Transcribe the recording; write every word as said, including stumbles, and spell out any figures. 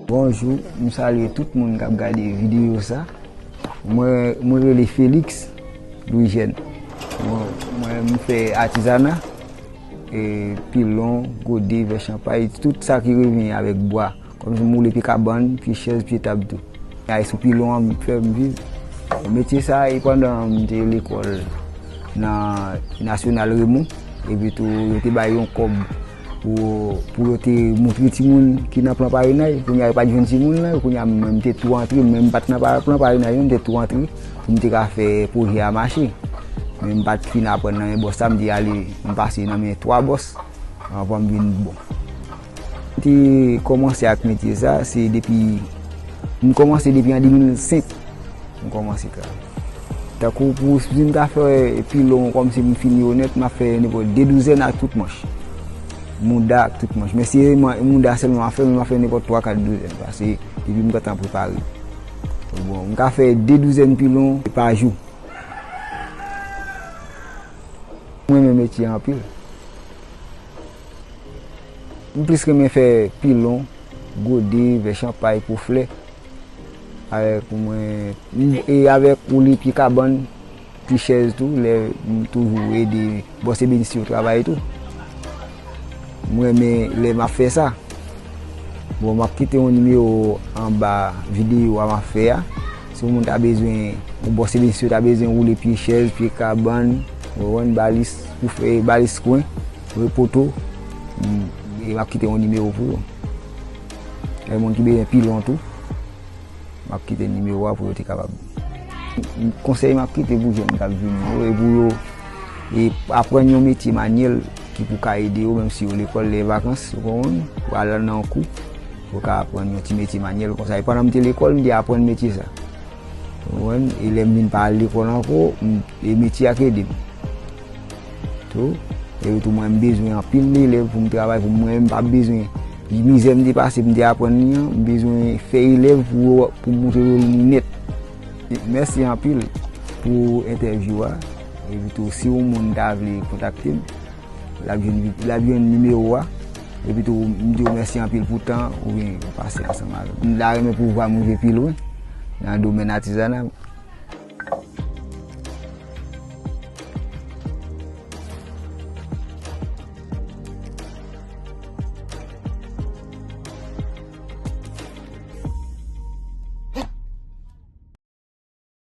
Bonjou, m salye tout moun k ap gade videyo sa. Mwen, mwen rele Félix Louis Jeune. Mwen, mwen, m fè atizana, e, pilon, gode, vè chanpay, tout sa ki revyen avèk bwa. Kòmsi m woule pye kabann, pye chèz, pye tab tou. E sou pilon an m fè m viv. Metye sa, e pandan m te lekòl nan Nasyonal Remon, epi tou yo te bay yon kòb pou, pou yo te montre timoun ki nan plan parenaj. Kounye a yo pa t jwenn timoun nan, kounye a mwen m te tou antre, men m pa t nan pa-, plan parenaj, non, m te tou antre pou m te ka fè pwojè a mache. Men m pa t fin aprann nan men bòs la, m te ale, m pase nan men twa bòs anvan m vin bon. M te kòmanse ak metye sa, se depi, m kòmanse depi an de mil senk, m kòmanse travay. Tankou pou si m ta fè pilon kòmsi m fini yo nèt, m ap fè nenpòt de douzèn ak tout manch. Mouda ak tout manch. Men si se mouda sèlman m ap fè, men m ap fè nenpòt twa, kat douzèn, paske depi m gentan prepare. Bon, m ka fè de douzèn pilon pa jou. Mwen renmen metye an anpil. M plis renmen fè pilon, gode, vè chanpay, po flè. Avèk mwen, e avèk woule pye kabann, pye chèz tou, lè m toujou ede bòs ebenis yo travay tou. M renmen lè m ap fè sa. Bon, m ap kite yon nimewo anba videyo a m ap fè a. Si yon moun ta bezwen, yon bòs ebenis yo ta bezwen woule pye chèz, pye kabann, ou konprann, balis pou fè, balis kwen, repoto, m, e m ap kite yon nimewo pou yo. E moun ki bezwen pilon tou, m ap kite nimewo a pou yo te kapab. Konsèy m ap kite pou jèn k ap vini yo, e pou yo, e aprann yon metye manyèl ki pou ka ede yo, menm si yo lekòl, lè vakans, ou konprann, ou al nan yon kou, ou ka aprann yon ti metye manyèl konsa. E pandan m te lekòl, m te aprann metye sa. Ou konprann? E lè m vin pa al lekòl ankò, m, e metye a k ede m. Tou, epi tou mwen m bezwen anpil elèv pou m travay pou mwen, m pa bezwen mizè m te pase pou m te aprann li an, m bezwen fè elèv pou, pou m montre yo li nèt. Mèsi anpil pou entèvyou a. Epi tou, si yon moun ta vle kontakte m, l ap jwenn, l ap jwenn nimewo a. Epi tou, m di w mèsi anpil pou tan ou gen pase ansanm avè m. M ta renmen pou vwa m rive pi lwen nan domèn atizana.